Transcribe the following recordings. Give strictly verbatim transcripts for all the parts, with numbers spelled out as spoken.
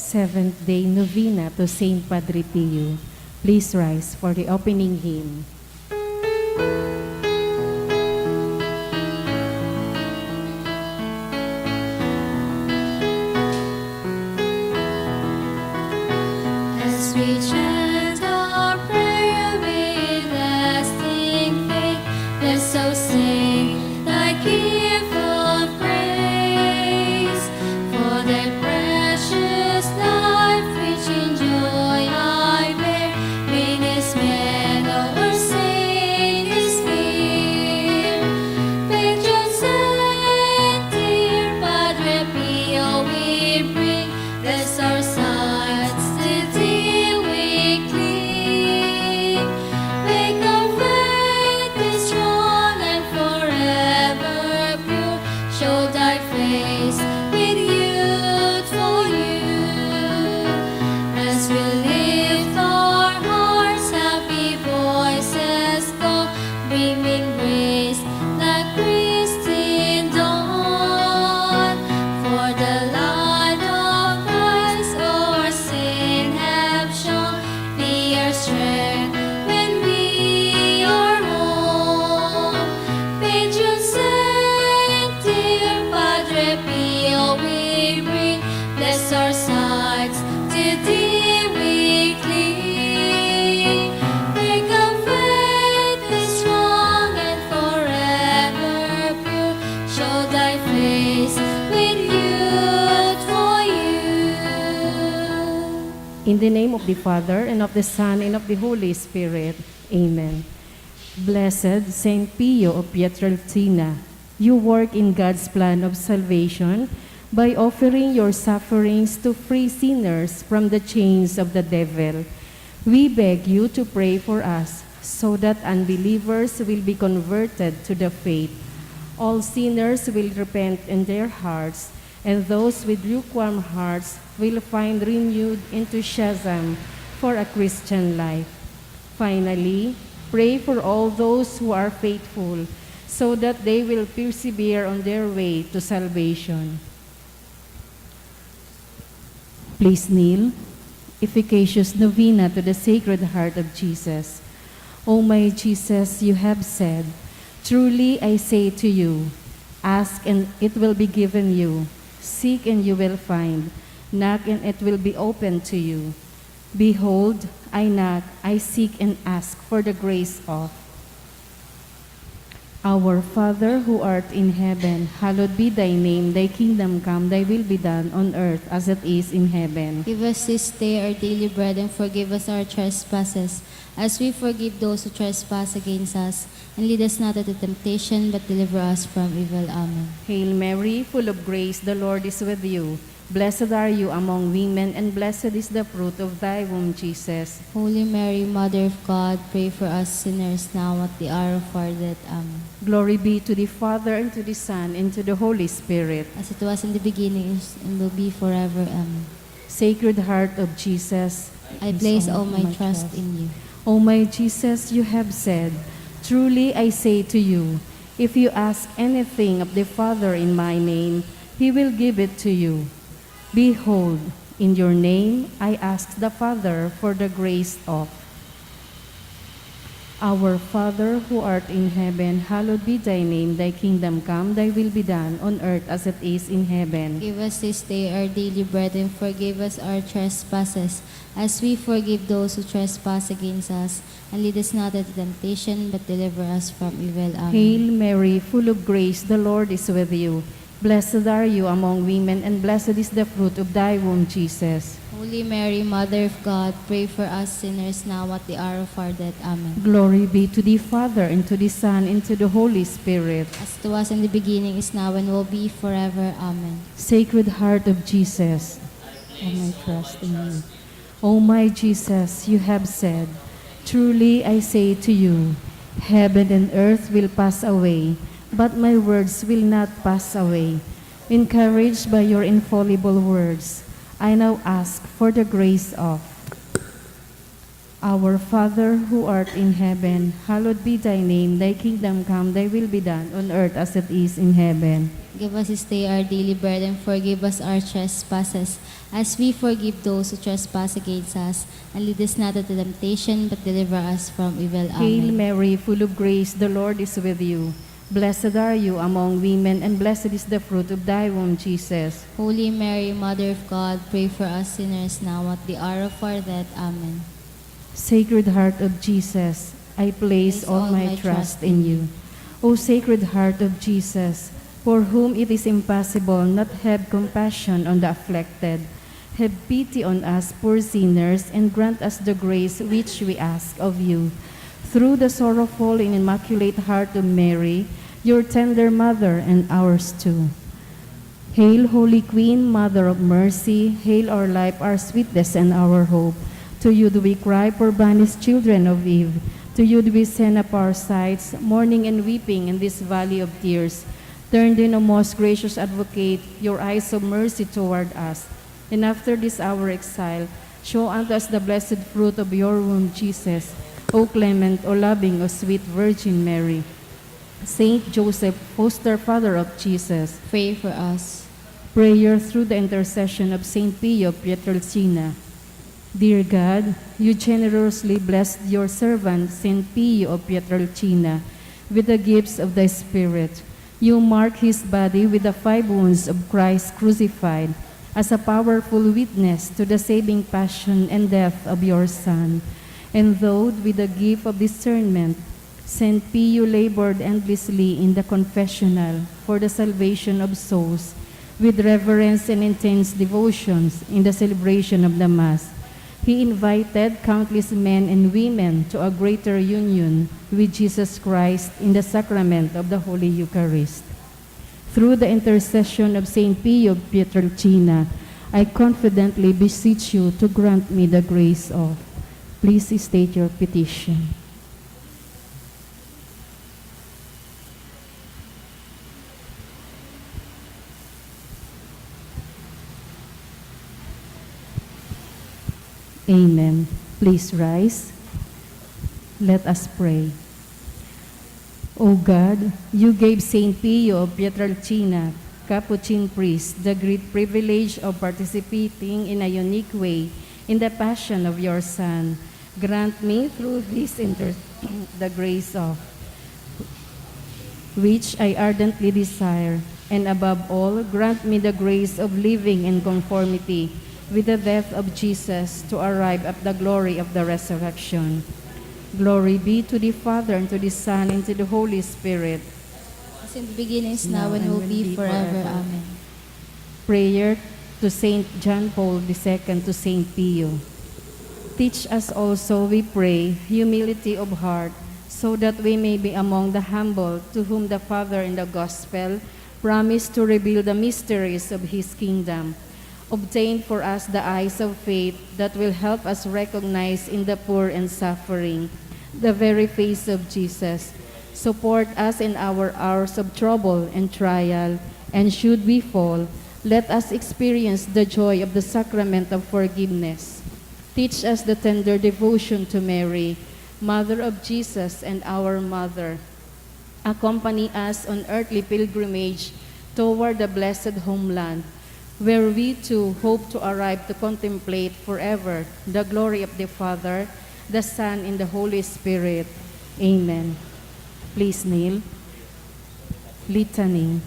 Seventh Day Novena to Saint Padre Pio. Please rise for the opening hymn. As we chant our prayer with lasting faith, let's all sing thy gift of praise. For thy precious life, which in joy I bear, may this man or saint is near. Patron saint, dear Padre Pio, we bring, bless our sighs, to thee we cling. Make our faith be strong and forever pure. Show thy face with youthful hue. As we lift our hearts, happy voices call, beaming grace, the Christian dawn. For the light of Christ o'er sin have shone, be our strength when we are old. Patron saint, dear Padre Pio, we bring, bless our sighs, to thee we cling. Make our faith be strong and forever pure. Show thy face with youthful hue. In the name of the Father, and of the Son, and of the Holy Spirit. Amen. Blessed Saint Pio of Pietrelcina, you work in God's plan of salvation by offering your sufferings to free sinners from the chains of the devil. We beg you to pray for us so that unbelievers will be converted to the faith. All sinners will repent in their hearts, and those with lukewarm hearts will find renewed enthusiasm for a Christian life. Finally, pray for all those who are faithful, so that they will persevere on their way to salvation. Please kneel. Efficacious Novena to the Sacred Heart of Jesus. O my Jesus, you have said, "Truly I say to you, ask and it will be given you, seek and you will find, knock and it will be opened to you." Behold, I knock, I seek and ask for the grace of. Our Father who art in heaven, hallowed be thy name. Thy kingdom come, thy will be done on earth as it is in heaven. Give us this day our daily bread, and forgive us our trespasses, as we forgive those who trespass against us. And lead us not into temptation, but deliver us from evil. Amen. Hail Mary, full of grace, the Lord is with you. Blessed are you among women, and blessed is the fruit of thy womb, Jesus. Holy Mary, Mother of God, pray for us sinners now at the hour of our death. Amen. Glory be to the Father, and to the Son, and to the Holy Spirit. As it was in the beginning, is, and will be forever. Amen. Sacred Heart of Jesus, I place all my trust in you. O my Jesus, you have said, "Truly I say to you, if you ask anything of the Father in my name, he will give it to you." Behold, in your name I ask the Father for the grace of. Our Father who art in heaven, hallowed be thy name. Thy kingdom come, thy will be done on earth as it is in heaven. Give us this day our daily bread, and forgive us our trespasses, as we forgive those who trespass against us. And lead us not into temptation, but deliver us from evil. Amen. Hail Mary, full of grace, the Lord is with you. Blessed are you among women, and blessed is the fruit of thy womb, Jesus. Holy Mary, Mother of God, pray for us sinners now at the hour of our death. Amen. Glory be to the Father, and to the Son, and to the Holy Spirit. As it was in the beginning, is now, and will be forever. Amen. Sacred Heart of Jesus, have my trust in you. O my Jesus, you have said, "Truly I say to you, heaven and earth will pass away, but my words will not pass away." Encouraged by your infallible words, I now ask for the grace of. Our Father who art in heaven, hallowed be thy name. Thy kingdom come, thy will be done on earth as it is in heaven. Give us this day our daily bread and forgive us our trespasses, as we forgive those who trespass against us. And lead us not into temptation, but deliver us from evil. Hail Amen. Mary, full of grace, the Lord is with you. Blessed are you among women, and blessed is the fruit of thy womb, Jesus. Holy Mary, Mother of God, pray for us sinners now at the hour of our death. Amen. Sacred Heart of Jesus, I place all my trust in you. O Sacred Heart of Jesus, for whom it is impossible not have compassion on the afflicted, have pity on us poor sinners and grant us the grace which we ask of you. Through the sorrowful and immaculate heart of Mary, your tender mother and ours too. Hail, Holy Queen, Mother of Mercy, hail our life, our sweetness, and our hope. To you do we cry, poor banished children of Eve. To you do we send up our sighs, mourning and weeping in this valley of tears. Turn then, O most gracious Advocate, your eyes of mercy toward us, and after this our exile, show unto us the blessed fruit of your womb, Jesus. O clement, O loving, O sweet Virgin Mary. Saint Joseph, foster father of Jesus, pray for us. Prayer through the intercession of Saint Pio Pietrelcina. Dear God, you generously blessed your servant Saint Pio of Pietrelcina with the gifts of the Spirit. You mark his body with the five wounds of Christ crucified as a powerful witness to the saving passion and death of your Son. Endowed with the gift of discernment, Saint Pio labored endlessly in the confessional for the salvation of souls, with reverence and intense devotions in the celebration of the Mass. He invited countless men and women to a greater union with Jesus Christ in the sacrament of the Holy Eucharist. Through the intercession of Saint Pio Pietrelcina, I confidently beseech you to grant me the grace of. Please state your petition. Amen. Please rise. Let us pray. O God, you gave Saint Pio of Pietrelcina, Capuchin priest, the great privilege of participating in a unique way in the passion of your Son. Grant me through this inter-, the grace of which I ardently desire, and above all, grant me the grace of living in conformity with the death of Jesus to arrive at the glory of the resurrection. Glory be to the Father, and to the Son, and to the Holy Spirit. As in the beginning, is now, and will be forever. Amen. Prayer to Saint John Paul the Second, to Saint Pio. Teach us also, we pray, humility of heart, so that we may be among the humble to whom the Father in the Gospel promised to reveal the mysteries of His kingdom. Obtain for us the eyes of faith that will help us recognize in the poor and suffering the very face of Jesus. Support us in our hours of trouble and trial, and should we fall, let us experience the joy of the sacrament of forgiveness. Teach us the tender devotion to Mary, Mother of Jesus and our Mother. Accompany us on earthly pilgrimage toward the blessed homeland, where we too hope to arrive to contemplate forever the glory of the Father, the Son, and the Holy Spirit. Amen. Please kneel. Litany.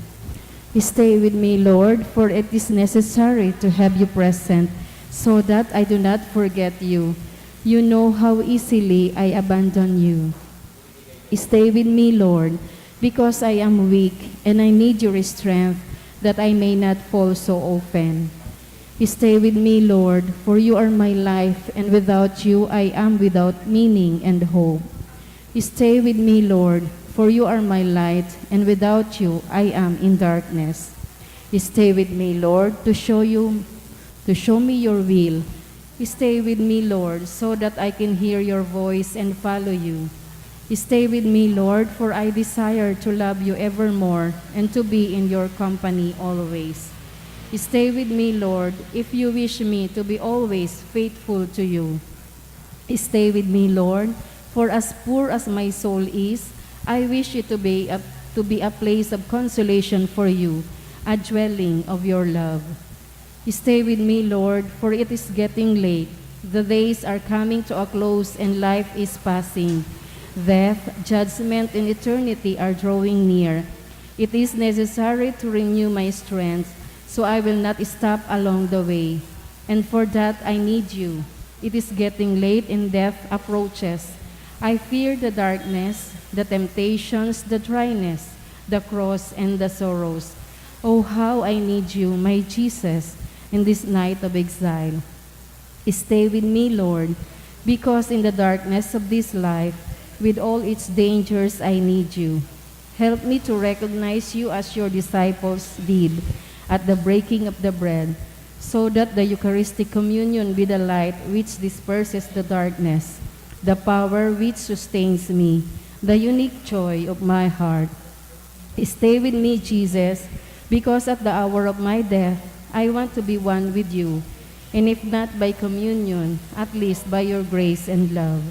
Stay with me, Lord, for it is necessary to have you present, so that I do not forget you. You know how easily I abandon you. Stay with me, Lord, because I am weak and I need your strength that I may not fall so often. Stay with me, Lord, for you are my life, and without you I am without meaning and hope. Stay with me, Lord, for you are my light, and without you I am in darkness. Stay with me, Lord, to show you, to show me your will. Stay with me, Lord, so that I can hear your voice and follow you. Stay with me, Lord, for I desire to love you evermore and to be in your company always. Stay with me, Lord, if you wish me to be always faithful to you. Stay with me, Lord, for as poor as my soul is, I wish it to be a, to be a place of consolation for you, a dwelling of your love. Stay with me, Lord, for it is getting late. The days are coming to a close and life is passing. Death, judgment, and eternity are drawing near. It is necessary to renew my strength, so I will not stop along the way. And for that, I need you. It is getting late and death approaches. I fear the darkness, the temptations, the dryness, the cross, and the sorrows. Oh, how I need you, my Jesus, in this night of exile. Stay with me, Lord, because in the darkness of this life, with all its dangers, I need you. Help me to recognize you as your disciples did at the breaking of the bread, so that the Eucharistic communion be the light which disperses the darkness, the power which sustains me, the unique joy of my heart. Stay with me, Jesus, because at the hour of my death, I want to be one with you, and if not by communion, at least by your grace and love.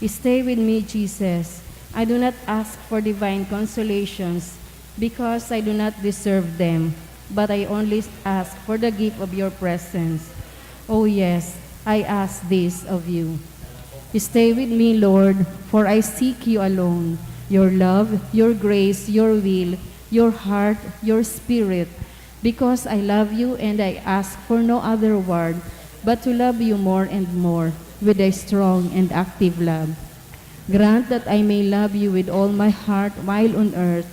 Stay with me, Jesus. I do not ask for divine consolations, because I do not deserve them, but I only ask for the gift of your presence. Oh yes, I ask this of you. Stay with me, Lord, for I seek you alone. Your love, your grace, your will, your heart, your spirit. Because I love you and I ask for no other reward but to love you more and more with a strong and active love. Grant that I may love you with all my heart while on earth,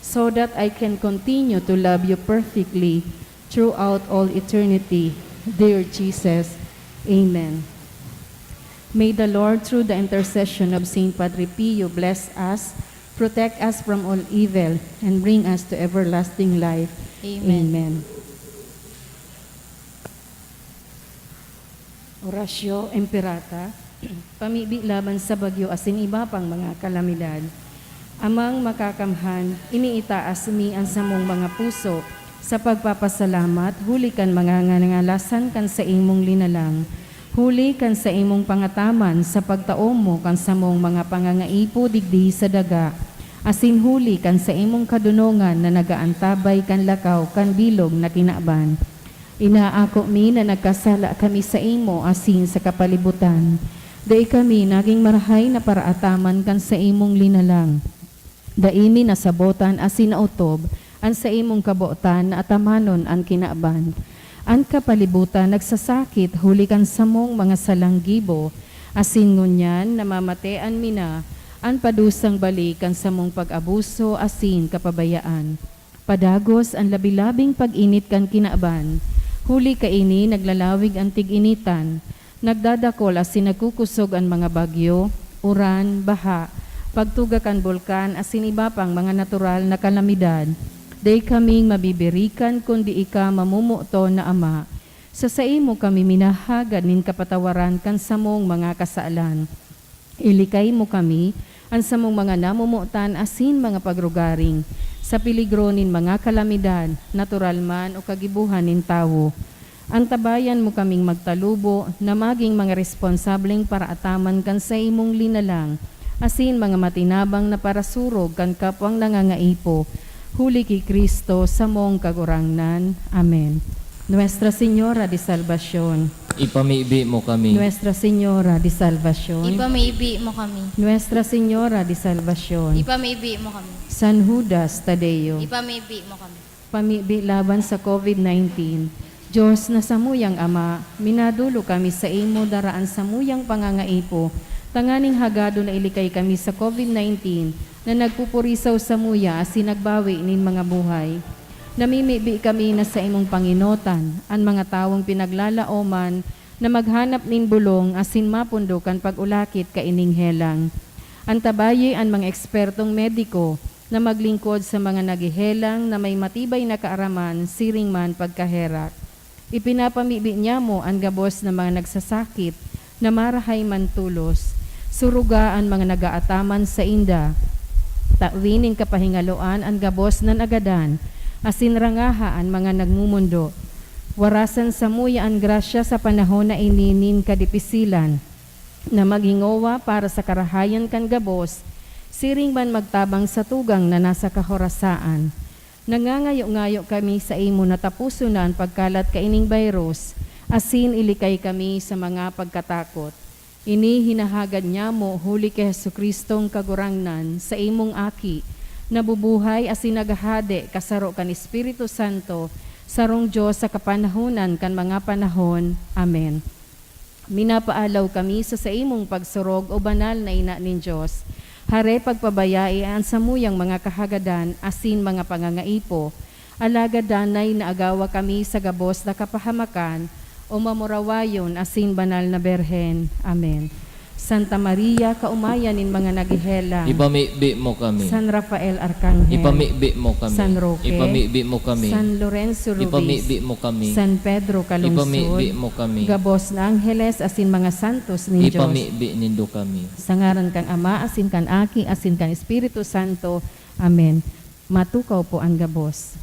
so that I can continue to love you perfectly throughout all eternity. Dear Jesus, Amen. May the Lord, through the intercession of Saint Padre Pio, bless us, protect us from all evil, and bring us to everlasting life. Amen. Amen. Oratio Imperata, pamibi laban sa bagyo asin iba pang mga kalamidad. Amang Makakamhan, iniitaas mi an samong mga puso sa pagpapasalamat huli kan mga ngangalasan kan saimong linalang, huli kan saimong pangataman sa pagtaom mo kan samong mga pangangaipo digdi sa daga, asin huli kan saimong kadonongan na nagaantabay kan lakaw kan bilog na kinaban. Inaako mi na nagkasala kami saimo asin sa kapalibutan. Dai kami nagin marahay na paraataman kan saimong linalang. Dai mi nasabotan asin naotob an saimong kabotan na atamanon an kinaban. An kapalibutan nagsasakit huli kan samong mga salang gibo, asin ngunyan namamatean mi na an padusang balik kan samong pag-abuso asin kapabayaan. Padagos an labi-labing pag-init kan kinaban. Huli kaini naglalawig an tig-initan, nagdadakol asin nagkukosog an mga bagyo, uran, baha, pagtuga kan bulkan asin iba pang mga natural na kalamidad. Dai kaming mabibirikan kundi ika, mamomoton na Ama. Sa saimo kami minahagad nin kapatawaran kan samong mga kasalan. Ilikay mo kami, an samong mga namomotan asin mga pagrugaring, sa peligro nin mga kalamidad, natural man o kagibohan nin tawo. Antabayan mo kaming magtalubo na magin mga responsableng paraataman kan saimong linalang, asin mga matinabang na parasurog kan kapwang nangangaipo, huli ki Cristo, samong Kagurangnan. Amen. Nuestra Señora de Salvacion. Ipamibi mo kami. Nuestra Señora de Salvacion. Ipamibi mo kami. Nuestra Señora de Salvacion. Ipamibi mo kami. San Judas Tadeo. Ipamibi mo kami. Pamibi laban sa COVID nineteen. Dios na samuyang Ama, minadolo kami saimo dara an samuyang pangangaipo, tanganing hagadon na ilikay kami sa COVID nineteen na nagpupurisaw samuya asin nagbawi nin mga buhay. Namimibi kami na saimong pangenotan an mga tawong pinaglalaoman na maghanap nin bolong asin mapundo kan pag-ulakit kaining helang. Antabayi an mga ekspertong mediko na maglingkod sa mga naghehelang na may matibay na kaaraman siring man pagkaherak. Ipinapamibi niamo an gabos na mga nagsasakit na marahay man tolos. Suruga an mga nagaataman sainda. Tawi nin kapahingaloan an gabos na nagadan, asin rangaha an mga nagmomondo. Warasan samuya an grasya sa panahon na ini nin kadipisilan. na maghingowa para sa karahayan kan gabos, siring man magtabang sa tugang na nasa kahorasaan. Nangangayo-ngayo kami saimo na taposon na an pagkalat kaining virus, asin ilikay kami sa mga pagkatakot. Ini hinahagad nyamo huli ki Jesu-Cristong Kagurangnan, saimong Aki, nabubuhay asin naghahade kasaro kan Espiritu Santo, sarong Dios sa kapanahonan kan mga panahon. Amen. Minapaalaw kami sa saimong pagsurog, O Banal na Ina nin Dios. Hare, pagpabayai an samuyang mga kahagadan asin mga pangangaipo, alagad danay na agawa kami sa gabos na kapahamakan, O mamurawayon asin banal na Birhen. Amen. Santa Maria, kaomayan nin mga naghehelang. Ipamibi mo kami. San Rafael Arkanghel. Ipamibi mo kami. San Roque. Ipamibi mo kami. San Lorenzo Ruiz. Ipamibi mo kami. San Pedro Calungsod. Ipamibi mo kami. Gabos na angheles asin mga santos nin Dios. Ipamibi nindo kami. Sa ngaran kan Ama, asin kan Aki, asin kan Espiritu Santo. Amen. Matukaw po an gabos.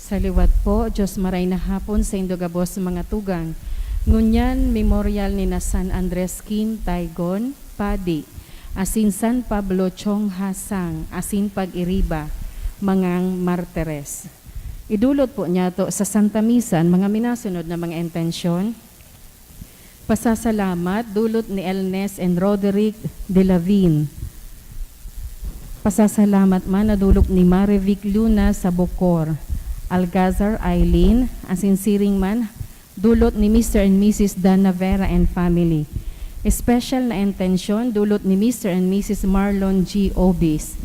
Sa liwat po, Dios maray na hapon saindo gabos mga tugang. Ngunyan, memoryal ni na San Andres Kim Taygon, Padi, asin San Pablo Chong Ha Sang, asin pag-iriba, mangang martires. Idulot po niyato sa Santa Misa an mga minasunod na mga intensyon. Pasasalamat, dulot ni Elnes and Roderick de Lavin. Pasasalamat man na dulot ni Marivic Luna sa Bocor, Alcazar, Eileen, asin siring man, dulot ni Mister and Missus Dan Navera and family. Espesyal na intensyon, dulot ni Mister and Missus Marlon G. Obis.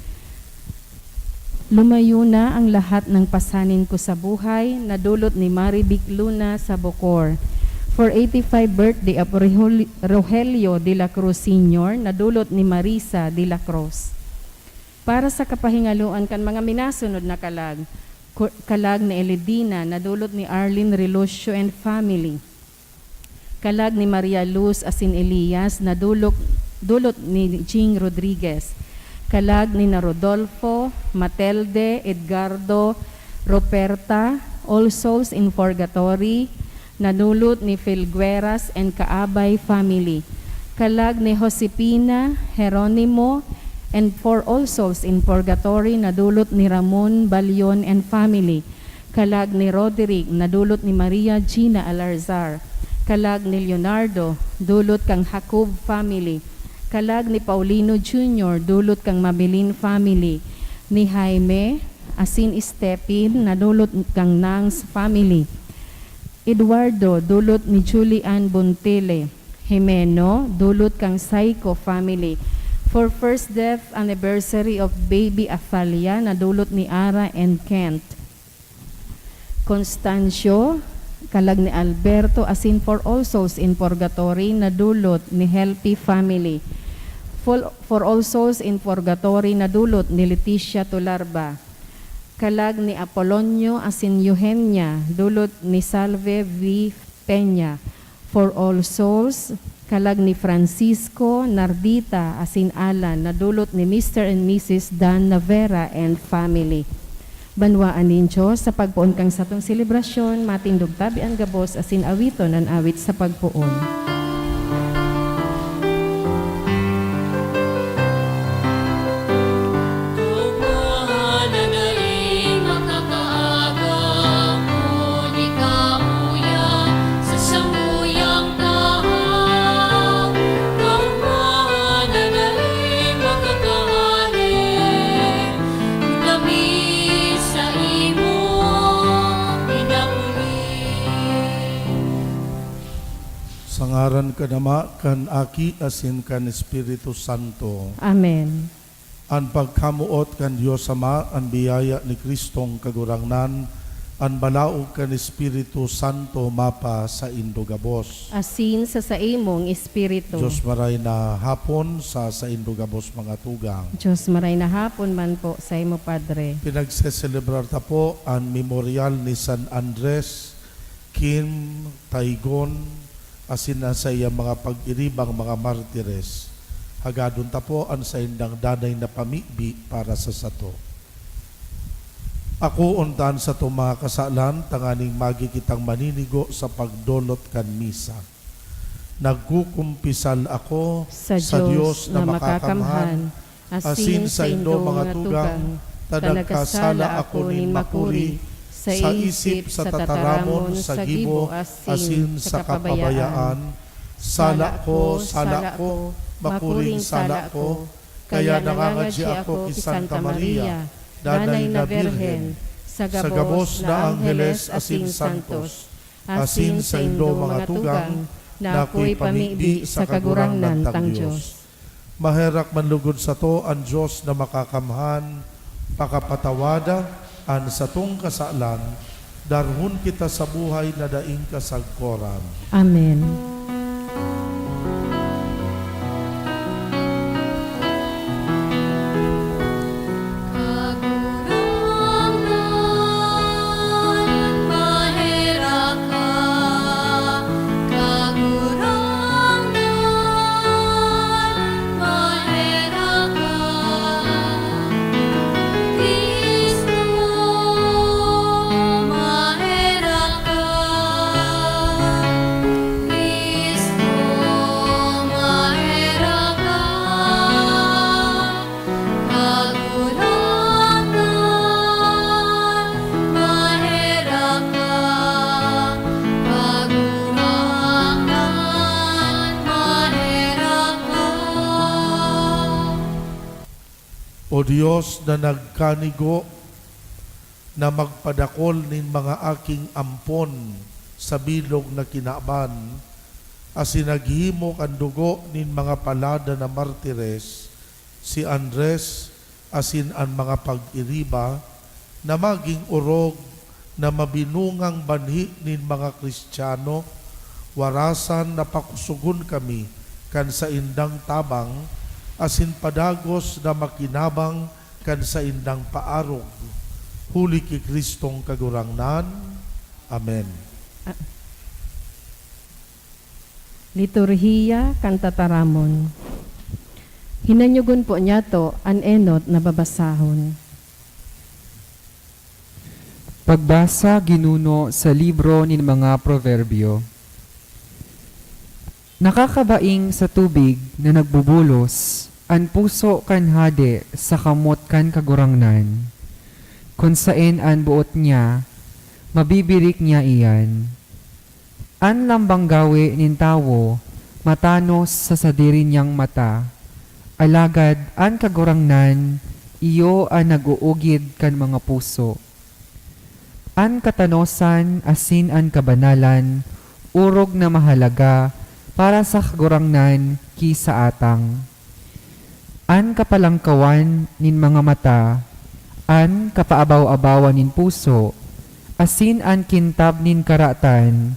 Lumayo na ang lahat ng pasanin ko sa buhay, nadulot ni Marivic Luna sa Bocor. For eighty-five birthday of Rehol-, Rogelio de la Cruz Senior, nadulot ni Marisa de la Cruz. Para sa kapahingaloan kan mga minasunod na kalag, ku-, kalag ni Elidina, nadulot ni Arlene Relucio and family. Kalag ni Maria Luz asin Elias na dulok, dulot ni Jing Rodriguez. Kalag ni na Rodolfo, Matelde, Edgardo, Ruperta, All Souls in Purgatory, nadulot ni Felgueras and Kaabay family. Kalag ni Josefina, Jeronimo, and for All Souls in Purgatory, nadulot ni Ramon Balion and family. Kalag ni Roderick, nadulot ni Maria Gina Alarzar. Kalag ni Leonardo, dulot kan Jacob family. Kalag ni Paulino Junior, dulot kan Mabelin family. Ni Jaime, asin Stephen, nadulot kan Nangs family. Eduardo, dulot ni Julian Bontele. Jimeno, dulot kan Saico family. For first death anniversary of baby Afalia, nadulot ni Ara and Kent. Constancio, kalag ni Alberto, asin for All Souls in Purgatory, nadulot ni Helpy family. For, for All Souls in Purgatory, nadulot ni Leticia Tularba. Kalag ni Apolonio asin Eugenia, dulot ni Salve V. Peña. For All Souls, kalag ni Francisco, Nardita, asin Alan, nadulot ni Mister and Missus Dan Navera and family. Banwaan nin Dios, sa pagpoon kan satong selebrasyon, matindog tabi an gabos asin awiton an awit sa pagpoon. Sa ngaran kan Ama, kan Aki, asin kan Espiritu Santo. Amen. An pagkamoot kan Dios Ama, an biyaya ni Cristong Kagurangnan, an balaog kan Espiritu Santo mapasaindo gabos. Asin sa saimong espiritu. Dios maray na hapon sa saindo gabos, mga tugang. Dios maray na hapon man po saimo, Padre. Pinagseselebrar ta po an memoryal ni San Andres Kim Taygon, asin an saiyang mga pag-iribang mga martires, hagadon ta po an saindang danay na pamibi para sa sato. Akoon ta an satong mga kasalan tanganing magi kitang maninigo sa pagdolot kan misa. Nagkukumpisal ako Sa sa Dios Dios na na makakamhan, makakamhan, asin asin sa saindo indo mga mga tugang, tugang, ta ta nagkasala nagkasala ako ako nin nin makuri makuri sa sa isip, isip, sa sa tataramon, tataramon, sa sa gibo, gibo, asin asin sa sa kapabayaan. kapabayaan. Sala ko, sala ko, makuring sala ko, kaya nangangadyi ako ki Santa Maria, Danay na Birhen, sa gabos na angheles asin santos, asin saindo mga tugang, na akoy pamibi sa Kagurangnan tang Dios. Maherak man lugod sato an Dios na makakamhan, pakapatawada an satong kasalan, darhon kita sa buhay na daing kasagkoran. Amen. Kagurangnan, maherak ka. Kagurangnan, maherak ka. Cristo, maherak ka. Cristo, maherak ka. Kagurangnan, maherak ka. Kagurangnan, maherak ka. O Dios na nagkanigo na magpadakol nin mga aking ampon sa bilog na kinaban, asin naghimo kan dugo nin mga palada na martires, si Andres asin an mga pag-iriba, na magin orog na mabinungang banhi nin mga Cristiano, warasan na pakosogon kami kan saindang tabang, asin padagos na makinabang kan saindang paarog, huli ki Cristong Kagurangnan. Amen. A-, Liturhiya kan Tataramon. Hinanyogon po niyato an enot na babasahon. Pagbasa ginuno sa libro nin mga Proverbio. Nakakabaing sa tubig na nagbubulos an puso kan hade sa kamot kan Kagurangnan. Kun saen an boot niya, mabibirik niya iyan. An lambang gawe nin tawo matanos sa sadiri niyang mata, alagad an Kagurangnan iyo an nag-uugid kan mga puso. An katanosan asin an kabanalan orog na mahalaga para sa Kagurangnan ki sa atang. An kapalangkawan nin mga mata, an kapaabaw-abawan nin puso, asin an kintab nin karatan,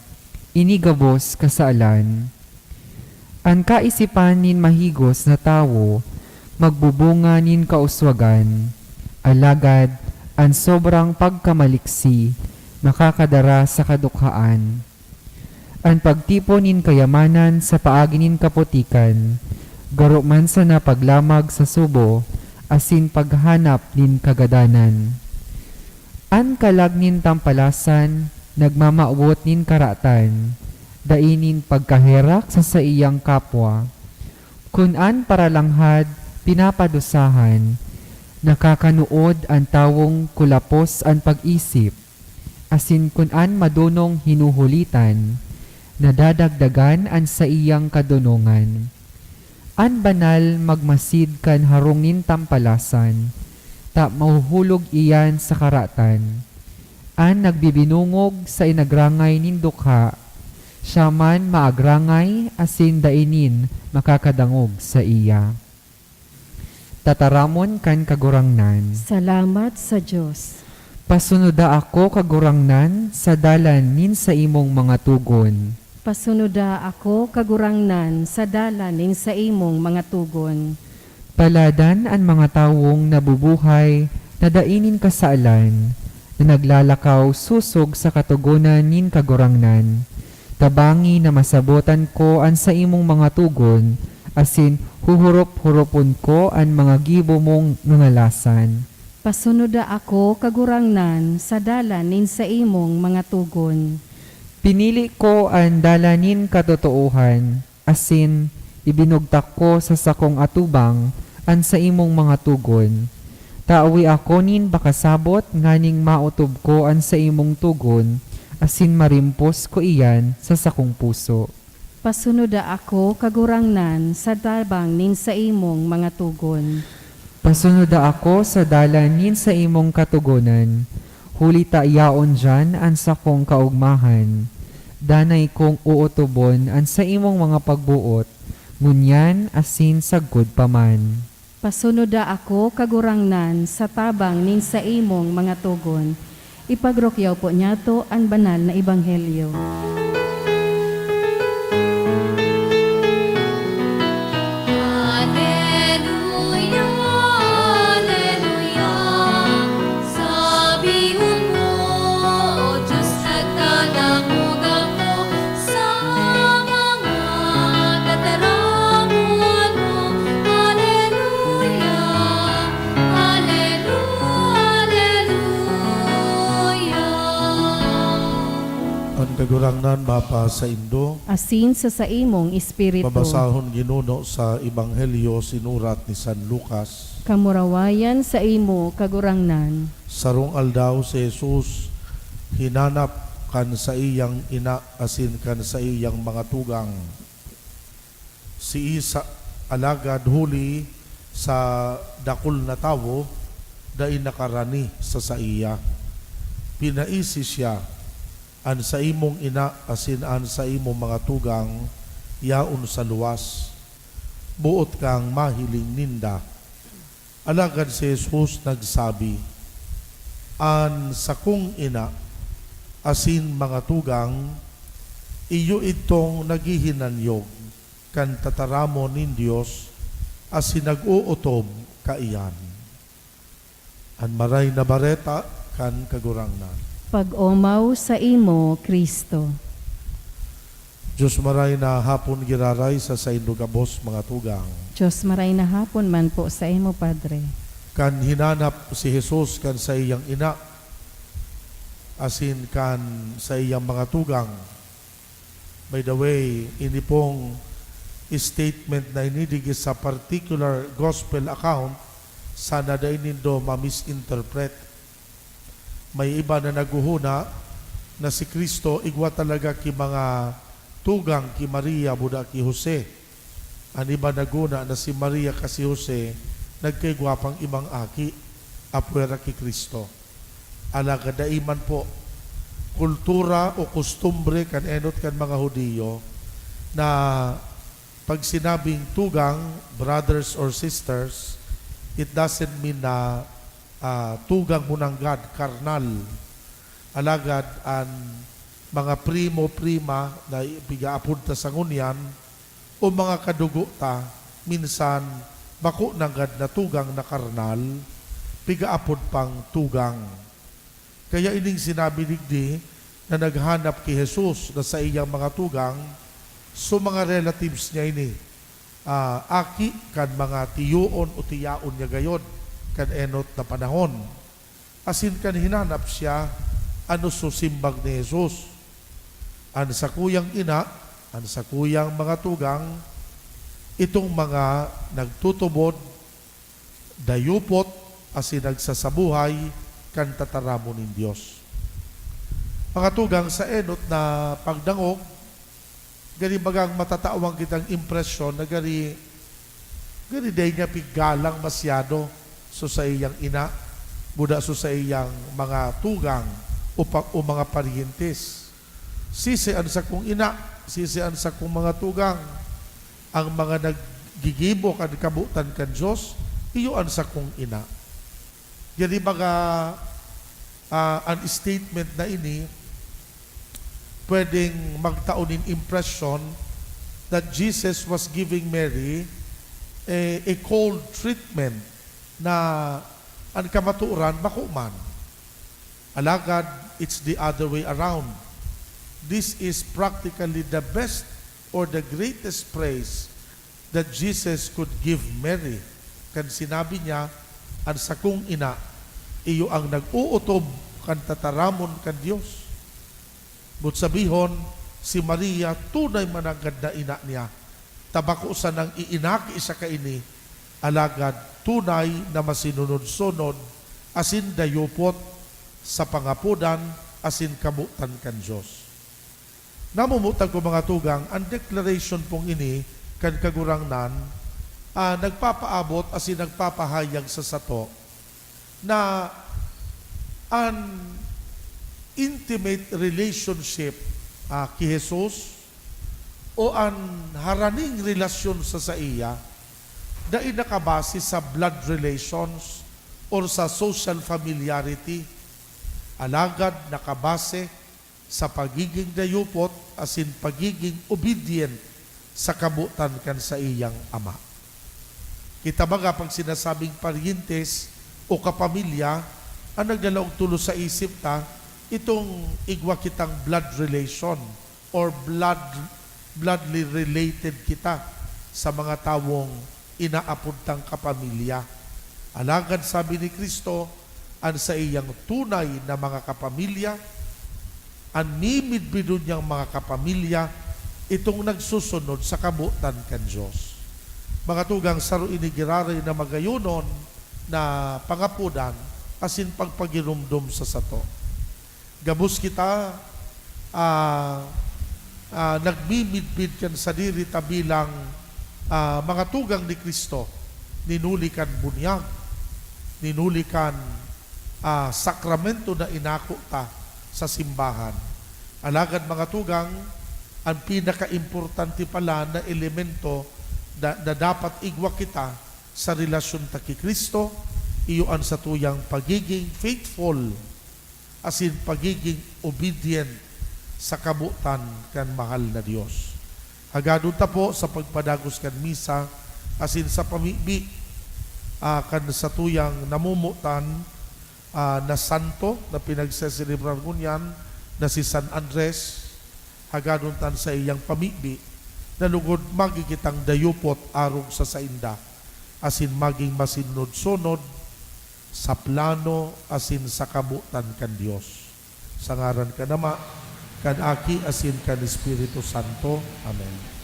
ini gabos kasalan. An kaisipan nin mahigos na tawo magbubunga nin kauswagan, alagad an sobrang pagkamaliksi makakadara sa kadukhaan. An pagtipon nin kayamanan sa paagi nin kaputikan, garo man sana paglamag sa subo asin paghanap nin kagadanan. An kalag nin tampalasan nagmamawot nin karatan, dai nin pagkaherak sa saiyang kapwa. Kun an paralanghad pinapadusahan, nakakanuod an tawong kulapos an pag-isip, asin kun an madonong hinuhulitan, nadadagdagan an saiyang kadonongan. An banal magmasid kan harong nin tampalasan, ta mahuhulog iyan sa karatan. An nagbibinungog sa inagrangay nin dukha, siya man maagrangay asin dai nin makakadangog saiya. Tataramon kan Kagurangnan. Salamat sa Dios. Pasunoda ako, Kagurangnan, sa dalan nin saimong mga togon. Pasunoda ako, Kagurangnan, sa dalan nin saimong mga togon. Paladan an mga tawong nabubuhay na dai nin kasalan, na naglalakaw sosog sa katogonan nin Kagurangnan. Tabangi na masabotan ko an saimong mga togon, asin huhurop-huropon ko an mga gibo mong ngangalasan. Pasunoda ako, Kagurangnan, sa dalan nin saimong mga togon. Pinili ko an dalan nin katotoohan, asin ibinugtak ko sa sakong atubang an saimong mga togon. Tawi ako nin pakasabot nganing maotob ko an saimong togon, asin marimpos ko iyan sa sakong puso. Pasunoda ako, Kagurangnan, sa tabang nin saimong mga togon. Pasunoda ako sa dalan nin saimong katogonan, huli ta yaon diyan an sakong kaogmahan. Danay kong ootobon an saimong mga pagboot, ngunyan asin sagkod pa man. Pasunoda ako, Kagurangnan, sa tabang nin saimong mga togon. Ipagrukyaw po niyato an banal na ebanghelyo. Aleluya, aleluya, sabihon mo, O Diyos, nagkadangog ako sa mga tataramon mo. Aleluya, aleluya, aleluya. An Kagurangnan mapasaindo. Asin sa saimong espiritu. Babasahon, Ginoo, sa Ebanghelyo sinurat ni San Lucas. Kamurawayan saimo, Kagurangnan. Sarong aldaw si Jesus hinanap kan saiyang ina asin kan saiyang mga tugang. Si Isa, alagad huli sa dakul na tawo, dai nakarani sa saiya. Pinaisi siya, "An saimong ina asin an saimong mga tugang yaon sa luwas. Boot kang mahiling ninda." Alagad si Jesus nagsabi, "An sakong ina asin mga tugang, iyo idtong naghihinanyog kan tataramon nin Dios asin nag-ootob kaiyan." An Maray na Bareta kan Kagurangnan. Pag-omaw saimo, Cristo. Dios maray na hapon giraray sa saindo gabos, mga tugang. Dios maray na hapon man po saimo, Padre. Kan hinanap si Jesus kan saiyang ina asin kan saiyang mga tugang. By the way, ini pong statement na ini digdi sa particular gospel account, sana dai nindo ma-misinterpret. May iba na naghuhuna na si Cristo igwa talaga ki mga tugang ki Maria buda ki Jose. An iba naghuna na si Maria ka si Jose nagkaigwa pang ibang aki, apwera ki Cristo. Alagad dai man po. Kultura o kostumbre kan enot kan mga Judio na pag sinabing tugang, brothers or sisters, it doesn't mean na, ah, tugang mo nanggad, karnal. Alagad an mga primo, prima na pigaapod ta sa ngunyan, o mga kadugo ta, minsan bako nanggad na tugang na karnal, pigaapod pang tugang. Kaya ining sinabi digdi na naghanap ki Jesus na saiyang mga tugang, so mga relatives niya ini, ah, aki kan mga tiyoon o tiyaon niya gayod kan enot na panahon. Asin kan hinanap siya, ano so simbag ni Jesus? An sakuyang ina, an sakuyang mga tugang, itong mga nagtutubod, dayupot, asin nagsasabuhay kan tataramon nin Dios. Mga tugang, sa enot na pagdangog, gari bagang matatawan kitang impresyon na gari, gari dai niya piggalang masyado so saiyang ina, buda so saiyang mga tugang o pa, o mga paryentes. Sisi an sakong ina, sisi an sakong mga tugang. Ang mga naggigibo kan kabotan kan Dios, iyo an sakong ina. Jadi, mga, ah, an statement na ini, pwedeng magtao nin impression that Jesus was giving Mary a, a cold treatment na an kamatuoran bako man. Alagad, it's the other way around. This is practically the best or the greatest praise that Jesus could give Mary kan sinabi niya, "An sakong ina, iyo an nag-ootob kan tataramon kan Dios." Boot sabihon, si Maria tunay mananggad na ina niya, ta bako sanang iinaki siya kaini, alagad tunay na masinunod-sunod asin dayupot sa pangapodan asin kabotan kan Dios. Namumutan ko, mga tugang, an declaration pong ini kan Kagurangnan, ah, nagpapaabot asin nagpapahayag sa sato na an intimate relationship, ah, ki Jesus o an haraning relasyon sa saiya dai nakabase sa blood relations or sa social familiarity, alagad nakabase sa pagiging dayupot asin pagiging obedient sa kabotan kan saiyang Ama. Kita baga, pag sinasabing paryentes o kapamilya, ang nagdala og tulo sa isip ta, itong igwa kitang blood relation or blood, bloodly related kita sa mga tawong inaapod tang kapamilya. Alagad sabi ni Cristo, an saiyang tunay na mga kapamilya, an mimidbidon niyang mga kapamilya, itong nagsusunod sa kabotan kan Dios. Mga tugang, saro ini giraray na magayonon na pangapodan asin pagpagiromdom sa sato. Gabos kita, ah, ah, nagmimidbid kan sadiri ta bilang, ah, mga tugang ni Cristo, ninuli kan bunyag, ninuli kan, ah, sakramento na inako ta sa simbahan. Alagad, mga tugang, an pinakaimportante pala na elemento na, na dapat igwa kita sa relasyon ta ki Cristo, iyo an satuyang pagiging faithful asin pagiging obedient sa kabotan kan mahal na Dios. Hagadon ta po sa pagpadagos kan misa asin sa pamibi, ah, kan satuyang namomotan, ah, na santo na pinagseselebrar ngunyan na si San Andres, hagadon ta an saiyang pamibi, na lugod magi kitang dayupot arog sa sainda, asin magin masunod-sunod sa plano asin sa kabotan kan Dios. Sa ngaran kan Ama, kan Aki, asin kan Espiritu Santo. Amen.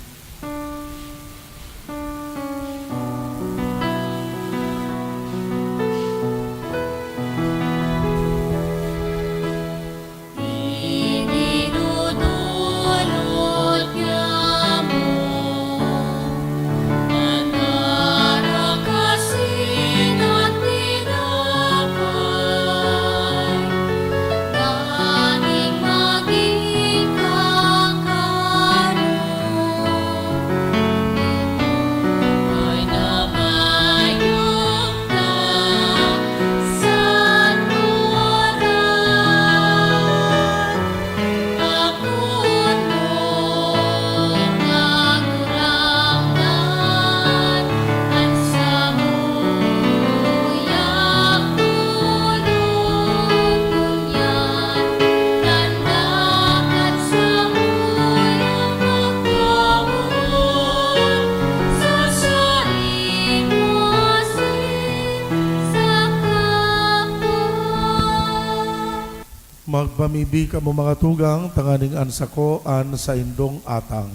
Magpamibi kamo, mga tugang, tanganing an sako an saindong atang,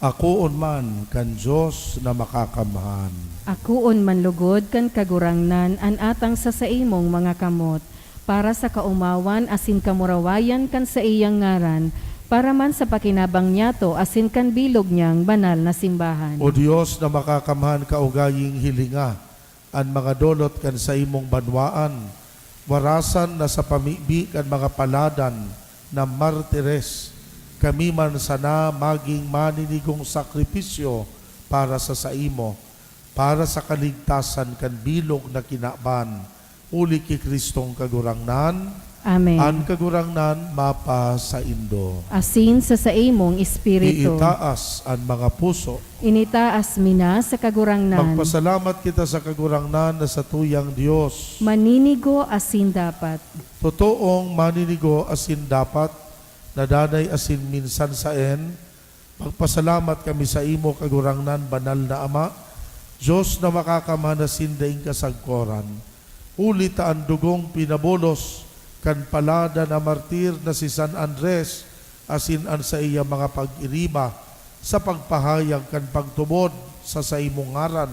akoon man kan Dios na Makakamhan. Akoon man lugod kan Kagurangnan an atang sa saimong mga kamot, para sa kaomawan asin kamurawayan kan saiyang ngaran, para man sa pakinabang niyato asin kan bilog niyang banal na simbahan. O Dios na Makakamhan, kaugaying hilinga an mga dolot kan saimong banwaan, warasan na sa pamibi kan mga paladan na martires, kami man sana maging maninigong sakripisyo para sa saimo, para sa kaligtasan kan bilog na kinaban, huli ki Cristong Kagurangnan. Amen. An Kagurangnan mapasaindo. Asin sa saimong espiritu. Iitaas an mga puso. Initaas mi na sa Kagurangnan. Magpasalamat kita sa Kagurangnan na satuyang Dios. Maninigo asin dapat. Totoong maninigo asin dapat, na danay asin minsan saen, magpasalamat kami saimo, Kagurangnan, Banal na Ama, Dios na makakamhan asin daing kasagkoran. Huli ta an dugong pinabulos kan palada na martir na si San Andres asin an saiyang mga pag-iriba sa pagpahayag kan pagtubod sa saimong ngaran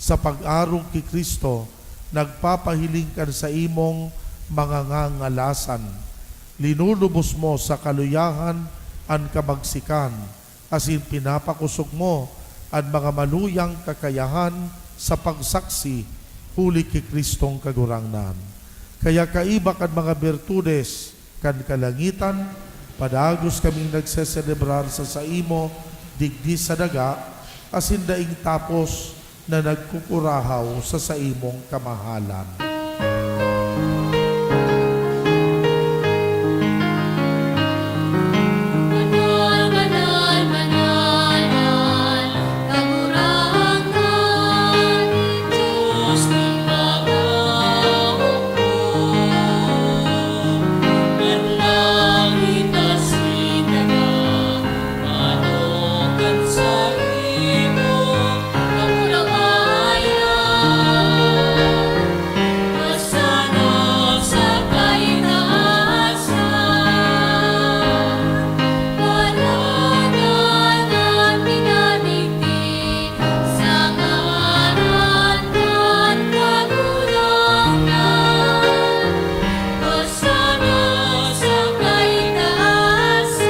sa pag-arog ki Cristo, nagpapahiling kan saimong mga ngangalasan. Linulubos mo sa kaluyahan an kamagsikan, asin pinapakosog mo an mga maluyang kakayahan sa pagsaksi huli ki Cristong Kagurangnan. Kaya kaiba kan mga birtudes kan kalangitan, padagos kaming nagseselebrar sa saimo digdi sa daga, asin daing tapos na nagkukurahaw sa saimong kamahalan. Banal, banal, banal an Kagurangnan, Dios nin mga hukbo. An langit asin daga, Ano kan saimo kamurawayan, masano sa kaitaasan. Panagan an pinadigdi sa ngaran kan Kagurangnan. Hosanna sa kaitaasan.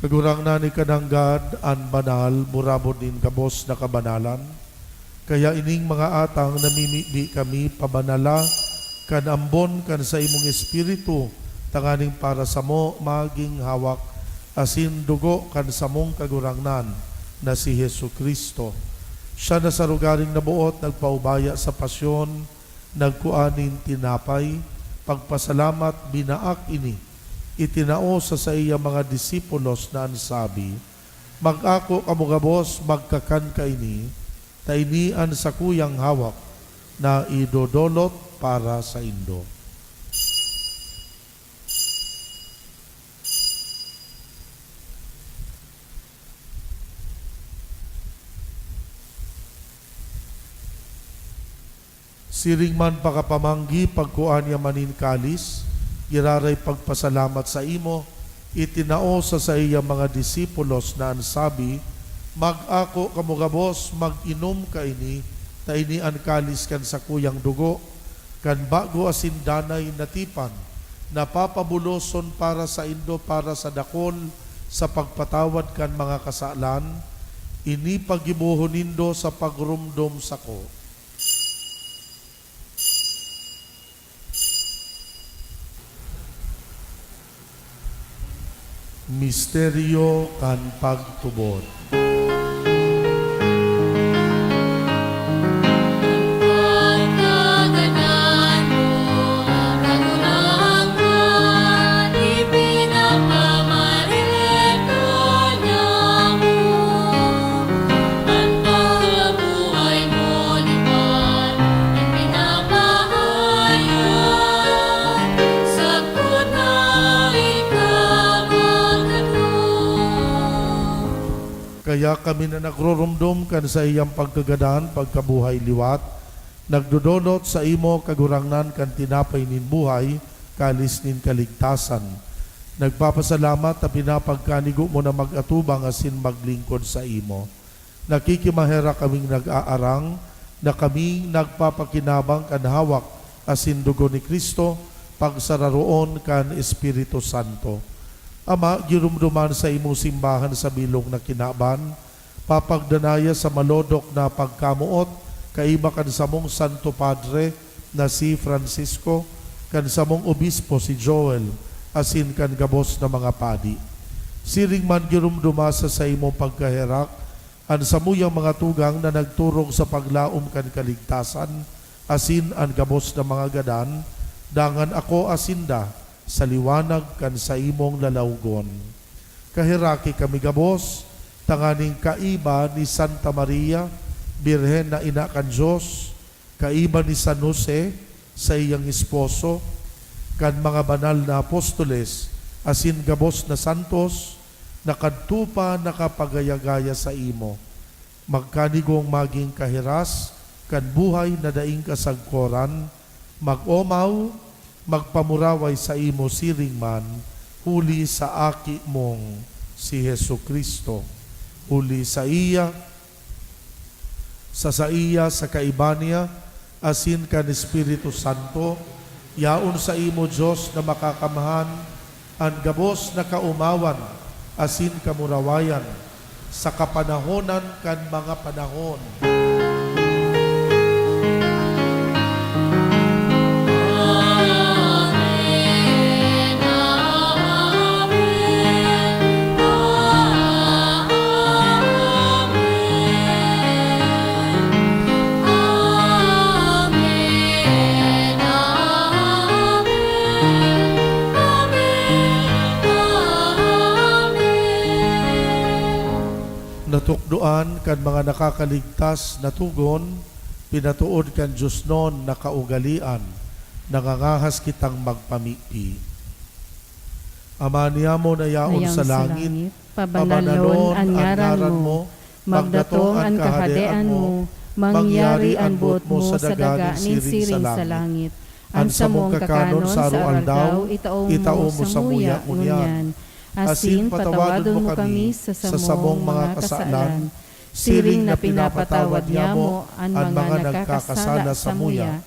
Kagurangnan, ika nanggad an banal, murabod nin gabos na kabanalan. Kaya ining mga atang namimibi kami pabanala kan ambon kan saimong Espiritu, tanganing para samo magin hawak asin dugo kan samong Kagurangnan na si Jesu-Cristo. Siya na sa rogaring naboot nagpaubaya sa pasyon, nagkua nin tinapay, pagpasalamat, binaak ini, itinao sa saiyang mga disipulos na an sabi, "Mag-ako kamo gabos, magkakan kaini, ta ini an sakuyang hawak na idodolot para saindo." Siring man pakapamanggi, pagkua niya man nin kalis, giraray pagpasalamat saimo, itinao sa saiyang mga disipulos na an sabi, "Mag-ako kamo gabos, mag-inom kaini, ta ini an kalis kan sakuyang dugo, kan bago asin danay na tipan, na papabuloson para saindo para sa dakol sa pagpatawad kan mga kasalan. Ini paggibohon nindo sa pagromdom sako." Misteryo kan pagtubod. Pagkagadan mo, Kagurangnan, ipinapamare ka niamo. An pagkabuhay mo liwat, ipinapahayag, sagkod na ika magkadua. Kaya kami na nagroromdom kan saiyang pagkagadan, pagkabuhay liwat, nagdodolot saimo, Kagurangnan, kan tinapay nin buhay, kalis nin kaligtasan. Nagpapasalamat ta pinapagkanigo mo na mag-atubang asin maglingkod saimo. Nakikimaherak kaming nag-aarang na kami nagpapakinabang kan hawak asin dugo ni Cristo, pagsararoon kan Espiritu Santo. Ama, giromdoman sa imong simbahan sa bilog na kinaban, papagdanaya sa malodok na pagkamoot, kaiba kan samong Santo Padre na si Francisco, kan samong obispo si Joel, asin kan gabos na mga padi. Siring man giromdoma sa saimong pagkaherak an samuyang mga tugang na nagturog sa paglaom kan kaligtasan, asin an gabos na mga gadan, dangan akoa sinda sa liwanag kan saimong lalawgon. Kaheraki kami gabos, tanganing kaiba ni Santa Maria, Birhen na Ina kan Dios, kaiba ni San Jose, saiyang esposo, kan mga banal na apostoles asin gabos na santos na kadto pa nakapagaya-gaya saimo. Magkanigong magin kahiras kan buhay na daing kasagkoran, mag-omaw, magpamuraway saimo siring man, huli sa Aki mong si Jesu-Cristo. Huli saiya, sa saiya, sa kaiba niya, asin kan Espiritu Santo, yaon saimo, Dios na Makakamhan, an gabos na kaomawan asin kamurawayan sa kapanahonan kan mga panahon. Amen, amen, amen. Amen, amen, amen. Natukdoan kan mga nakakaligtas na togon, pinatood kan diosnon na kaugalean, nangangahas kitang magpamibi. Ama niamo na yaon sa langit, pabanalon an ngaran mo, magdatong an kahadean mo, mangyari an boot mo sa daga nin siring sa langit. An samong kakanon sa aroaldaw, itao mo samuya ngunyan. Asin patawadon mo kami sa samong mga kasalan, siring na pinapatawad niamo an mga nagkakasala samuya.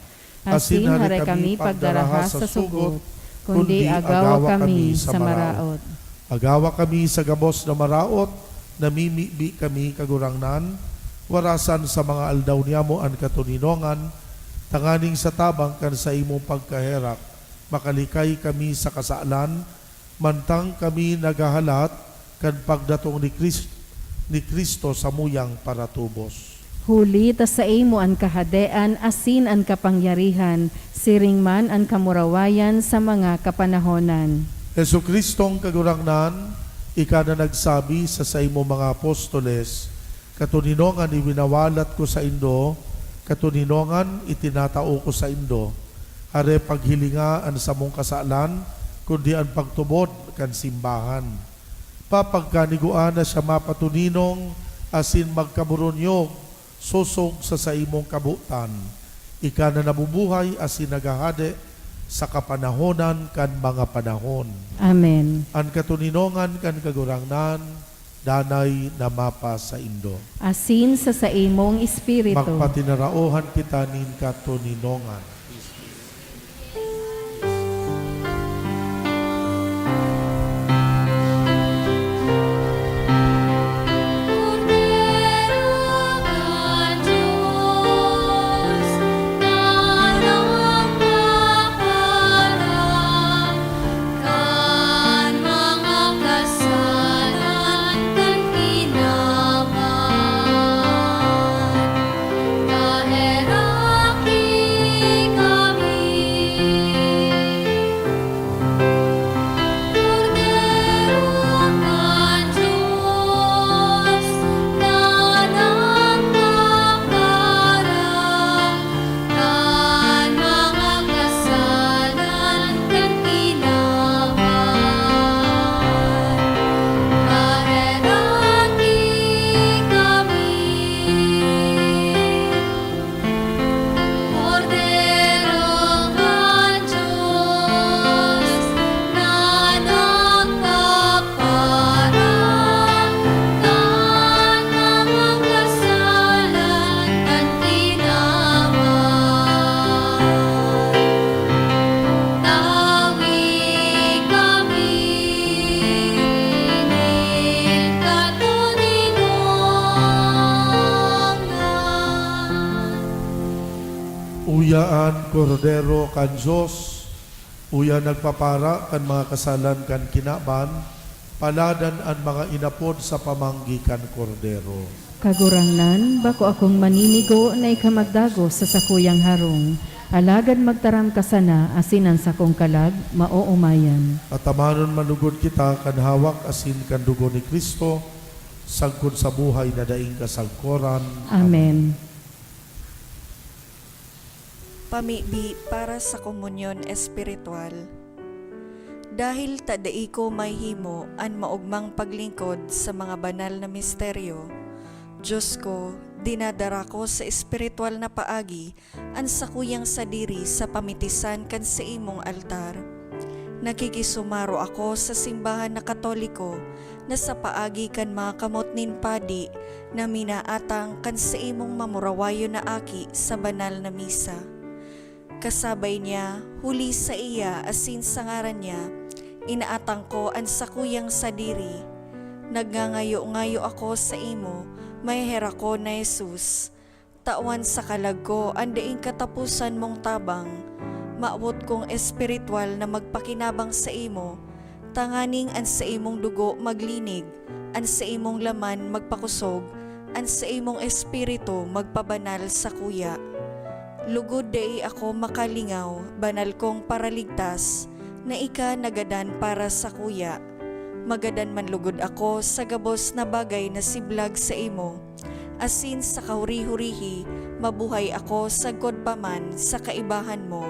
Asin hare kami pagdaraha sa sugot, kundi agawa kami sa maraot. Agawa kami sa gabos na maraot, namimibi kami, Kagurangnan, warasan sa mga aldaw niamo an katoninongan, tanganing sa tabang kan saimong pagkaherak, makalikay kami sa kasalan, mantang kami naghahalat kan pagdatong ni Kris-, ni Cristo samuyang paratubos. Huli ta saimo an kahadean asin an kapangyarihan, siring man an kamurawayan sa mga kapanahonan. Jesu-Cristong Kagurangnan, ika na nagsabi sa saimong mga apostoles, "Katoninongan iwinawalat ko saindo, katoninongan itinatao ko saindo." Hare, paghilinga an samong kasalan, kundi an pagtubod kan simbahan. Papagkanigua na siya mapatoninong asin magkaburunyog sosog sa saimong kabotan. Ika na nabubuhay asin naghahade sa kapanahonan kan mga panahon. Amen. An katoninongan kan Kagurangnan danay na mapasaindo. Asin sa saimong espiritu. Magpatinaraohan kita nin katoninongan. Kan mga kasalan kan kinaban, kaheraki kami. Kordero kan Dios na nagkapara, kan mga kasalan kan kinaban, kaheraki kami. Kordero kan Dios na nagkapara, kan mga kasalan kan kinaban, tawi kami nin katoninongan. Uya an Kordero kan Dios, uya nagpapara kan mga kasalan kan kinaban, paladan an mga inapod sa pamanggi kan Kordero. Kagurangnan, bako akong maninigo na ika magdagos sa sakuyang harong, alagad magtaram ka sana asin an sakong kalag maoomayan. Atamanon manugod kita kan hawak asin kan dugo ni Cristo, sagkod sa buhay na daing kasagkoran. Amen. Pamibi para sa komunyon espiritual. Dahil ta dai ko mahihimo an maogmang paglingkod sa mga banal na misteryo, Diyos ko, dinadara ko sa espiritual na paagi an sakuyang sadiri sa pamitisan kan saimong altar. Nakikisumaro ako sa simbahan na Katoliko na sa paagi kan mga kamot nin padi na minaatang kan saimong mamurawayon na aki sa banal na misa. Kasabay niya, huli saiya asin sa ngaran niya, inaatang ko an sakuyang sadiri. Nagngangayo-ngayo ako saimo, maheherakon na Jesus. Tawan sa kalag ko an daing kataposan mong tabang. Mawot kong espiritual na magpakinabang saimo, tanganing an saimong dugo maglinig, an saimong laman magpakosog, an saimong espiritu magpabanal sakuya. Lugod dai ako makalingaw, banal kong Paraligtas, na ika nagadan para sakuya. Magadan man lugod ako sa gabos na bagay na siblag saimo, asin sa kahuri-hurihi mabuhay ako sagkod pa man sa kaibahan mo.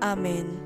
Amen.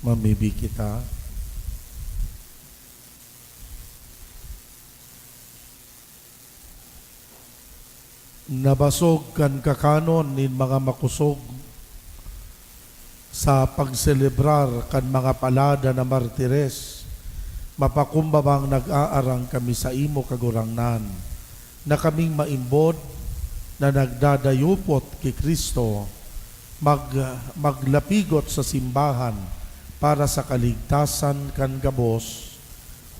Mamibi kita. Nabasog kan kakanon nin mga makosog sa pagselebrar kan mga palada na martires, mapakumbabang nag-aarang kami saimo, Kagurangnan, na kaming maimbod na nagdadayupot ki Cristo, mag-, maglapigot sa simbahan para sa kaligtasan kan gabos,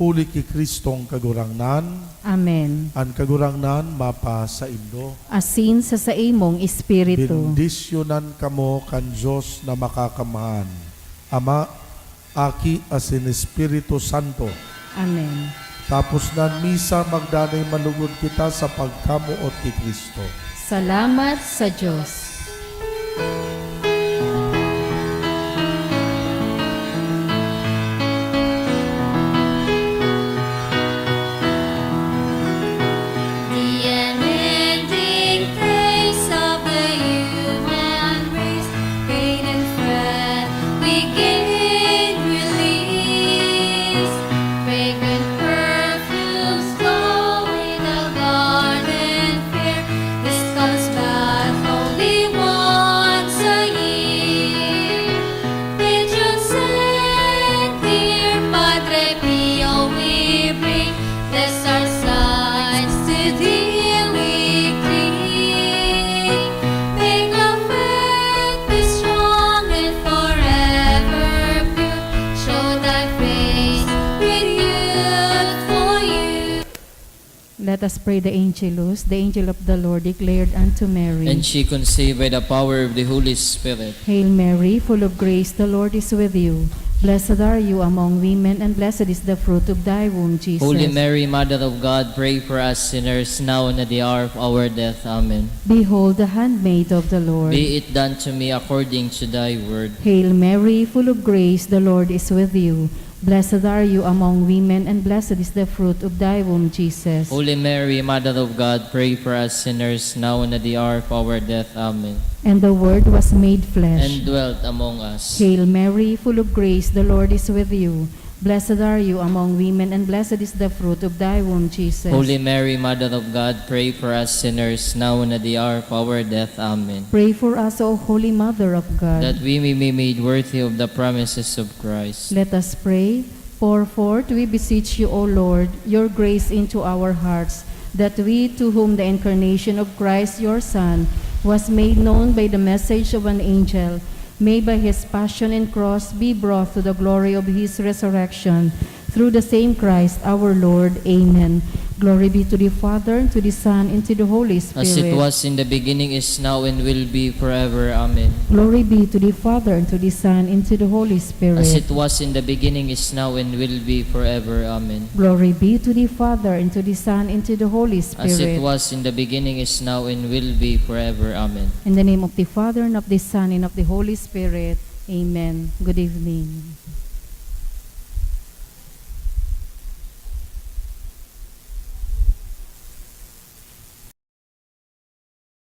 huli ki Cristong Kagurangnan. Amen. An Kagurangnan mapasaindo. Asin sa saimong espiritu. Bendisyonan kamo kan Dios na Makakamhan, Ama, Aki, asin Espiritu Santo. Amen. Tapos na an misa, magdanay malugod kita sa pagkamoot ki Cristo. Salamat sa Dios. The unending taste of the human race, pain and fret, we gain release. Fragrant perfumes flow in the garden fair. This comes back only once a year. Patron saint, dear Padre Pio, we bring these our sighs to thee we cling. Make our faith be strong and forever pure. Show thy face with youthful youth. Let us pray the Angelus. The angel of the Lord declared unto Mary. And she conceived by the power of the Holy Spirit. Hail Mary, full of grace, the Lord is with you. Blessed are you among women, and blessed is the fruit of thy womb, Jesus. Holy Mary, Mother of God, pray for us sinners, now and at the hour of our death. Amen. Behold the handmaid of the Lord. Be it done to me according to thy word. Hail Mary, full of grace, the Lord is with you. Blessed are you among women, and blessed is the fruit of thy womb, Jesus. Holy Mary, Mother of God, pray for us sinners, now and at the hour of our death. Amen. And the Word was made flesh. And dwelt among us. Hail Mary, full of grace, the Lord is with you. Blessed are you among women, and blessed is the fruit of thy womb, Jesus. Holy Mary, Mother of God, pray for us sinners, now and at the hour of our death. Amen. Pray for us, O Holy Mother of God. That we may be made worthy of the promises of Christ. Let us pray. Pour forth, we beseech you, O Lord, your grace into our hearts, that we, to whom the incarnation of Christ, your Son, was made known by the message of an angel, may by his passion and cross be brought to the glory of his resurrection. Through the same Christ our Lord. Amen. Glory be to the Father, and to the Son, and to the Holy Spirit. As it was in the beginning, is now, and will be forever. Amen. Glory be to the Father, and to the Son, and to the Holy Spirit. As it was in the beginning, is now, and will be forever. Amen. Glory be to the Father, and to the Son, and to the Holy Spirit. As it was in the beginning, is now, and will be forever. Amen. In the name of the Father, and of the Son, and of the Holy Spirit. Amen. Good evening.